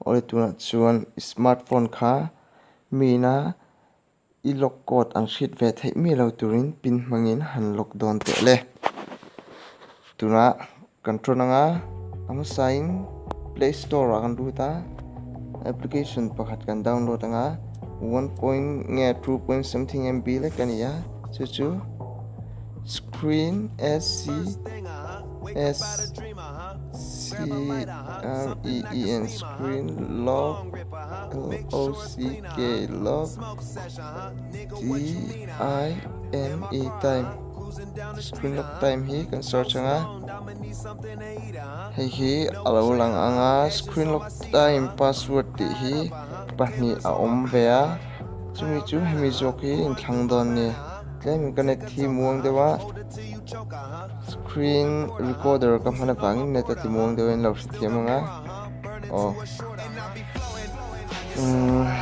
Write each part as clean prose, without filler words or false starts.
Awle tunah chuan smartphone kha mi ina i lock code an hriat ve theih miah lo turin pin hmangin han lock dawn teh le. Tunah kan tawn anga a hmasain play store ah kan lut a application pakhat kan download anga 1 point nge 2 point something MB lek a ni a chu chu screen S C S C R E E N screen lock L O C K lock T I M E time screen lock time hi kan search anga hei hi a lo lang anga screen lock time password tih hi pahnih a awm ve a chumi chu hemi zawk hi inthlang dawn ni tlemin ka net hi muang deuh a screen recorder ka hman avangin net a ti muang deuh a in lo hrethiam anga aw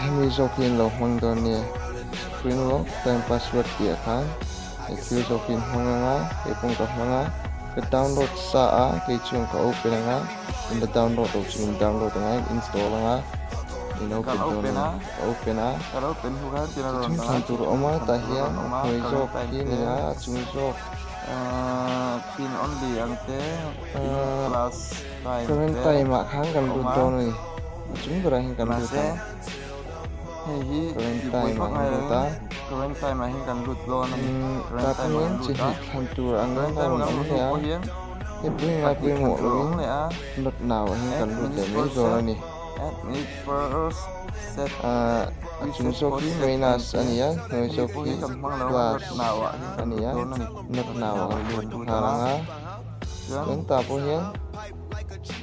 hemi zawk hi an lo hmang dawn ni screen lock time password tih ah khan he thil zawk hi an hmang anga hei pawh ka hmang a ka download sa a kei chuan ka open anga in la download loh chu in download anga in install anga in open dawn a ka open a chhung thlan tur a awm a tah hian a hnuai zawk hi a ni a a chung zawk Pin only ang te pin plus time current te time ah khan kan awm lut a dawn a ni a chung berah hian kan lut mahse ang hei hi current tihbuai time vak ah kan ngai lut a lovin current time ah hian kan lut dawn a ni current tah time ah hian kan chi lut a hnih thlan tur ang current a time rawn kan awm luh hnu leh a pawh hian hei pawh ngai pahnih thlan pawimawh tur a awm lovin leh a not now ah hian add kan lut minutes leh mai per dawn a set ni add minute per set ahh a chung reset zawk code hi set ang minus te a ni a hnuai hemi zawk pawh hi hi kan hmang lo a plus not now ah hian a kan ni lut a dawn a ni not not now now ah ah kan kan lut lut nghal anga anga chuan chuan tah pawh hian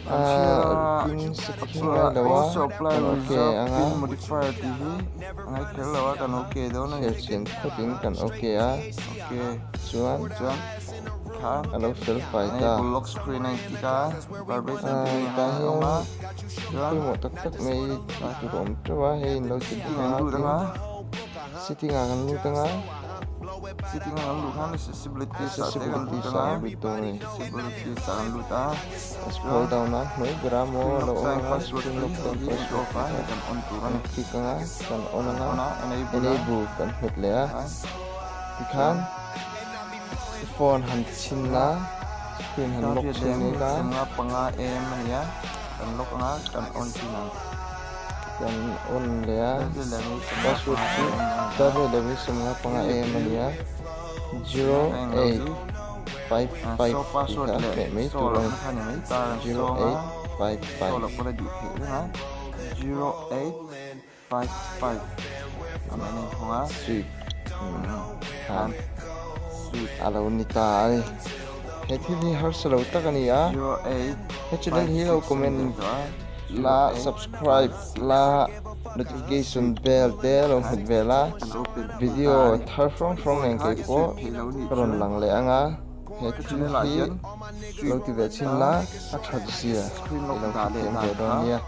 kan hria ahh pin set hi ngai lo a also apply kan ok reserve anga pin modifier tih hi a ngai kher lo a kan ok dawn a ni chhiar chian phawtin kan ok a ok chuan chuan khan a lo fel fai ta enable lock screen a intik a garbage ahh bin tah a awm hian a chuan pawimawh tak tak mai tih tur a awm teuh a hei in lo ti setting bawk an anga lut tin anga setting ah kan lut anga setting ah kan luh khan accessibility ah te kan lut accessibility anga ah kan lut dawn a ni accessibility ah kan lut a scroll chuan down a hnuai berah maw screen a lo lock awm time anga password screen hi lock hei time hi an password off a tih hei kha kan on tur a kan ni click anga kan on kan anga on a enable a enable kan hmet leh a khan tikhan chuan phone han chhin la screen han lock chhin ila sawmnga panga em a ni a kan lock anga kan on thin ang kan on leh a password chu double 75 em a ni a 0855 tih kha hmeh mai tur a ni 0855 sweep khan a lo ni ta a ni he thil hi harsa lo tak a ni a he channel hi lo comment la subscribe la notification bell te lo hmet vel a video thar hrang hrang nen kei pawh ka rawn lang leh anga he thil hi lo ti ve chhin la a that zia i lo hrethiam ve dawn nia.